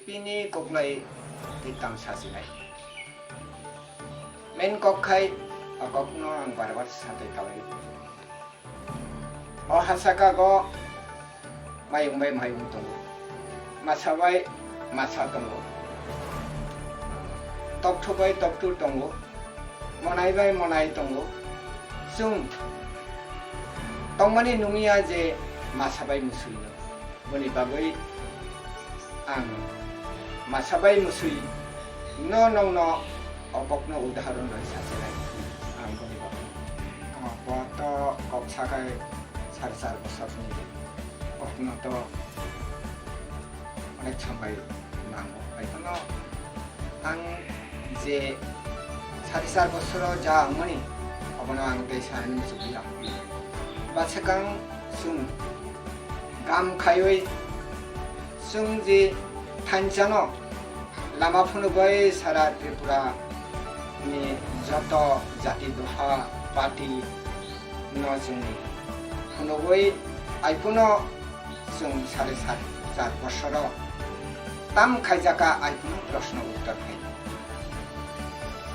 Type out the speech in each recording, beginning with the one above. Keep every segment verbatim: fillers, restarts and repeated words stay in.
Bini koklai tei tang sachinai. Main kok khai o kokno ang bar bar satai kalai. O hasakago mayung bai mayung tongo. Masa bai masa tongo. Tokthur bai tokthur tongo. Monai bai monai tongo. Chwng tongmani nungya je masa bai mwswino. Boni bagwi ang masa bai mwswi no nongno o kokno udahoron rwi sachinai. Ang boni bagwi. O, bo to kok sakai sari char bosorni kokno to onek sambai nango. Haikheno ang je sari char bosoro ja wngmani, obono ang tei sanani muchukya. Bwswkang chwng gam khaiwi chwng je thansa no lama phunugwi sara Tripura ni joto jati dopha party no chwng phunugwi aiphuno chwng sari sat char bosoro tam khaijaka aiphuno proshno uttor khai.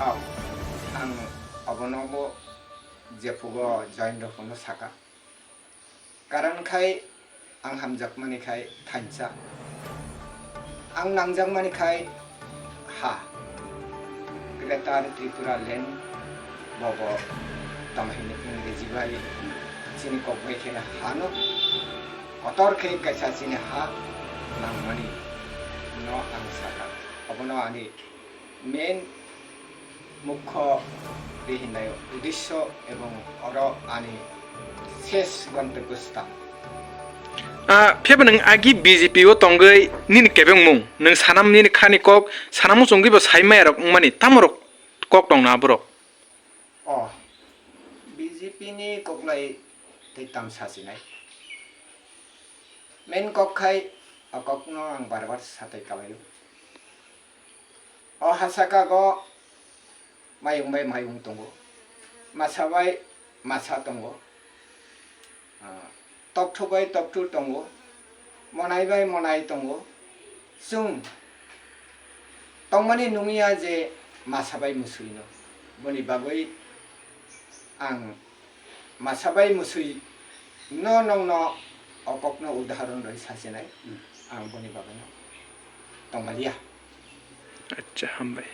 Hao, ang obono bo jephugo join rokno saka. Karon khai ang hamjakmani khai thansa. Ang nangjakmani khai ha. Greater Tripura Land bobo tamo hini Ingreji bai chini kok bai khe hano kotor khe kaisa chini ha nangmani no ang saka. Obono ani main mukho de hinai udisho ebong oro ani ses gontobyo sthan. Ah, phiya bo nwng agi B J P o tongwi nini kebengmung, nwng sanam nini khani kok, sanamo chongwi bo sai maya rok wngmani, tamo rok kok tongna aborok? O, B J P ni koklai tei tam sachinai. Main kok khai, o kokno ang bar bar satai kalaio. O hasakago mayung bai mayung tongo, masa bai masa tongo, ah, tokthur bai tokthur tongo, monai bai monai tongo. Chwng tongmani nungya je masa bai mwswino, boni bagwi ang masa bai mwswi no nongno o kokno udahoron rwi sachinai. Hmm. Ang boni bagwino tongmaliya. Acha, hambai.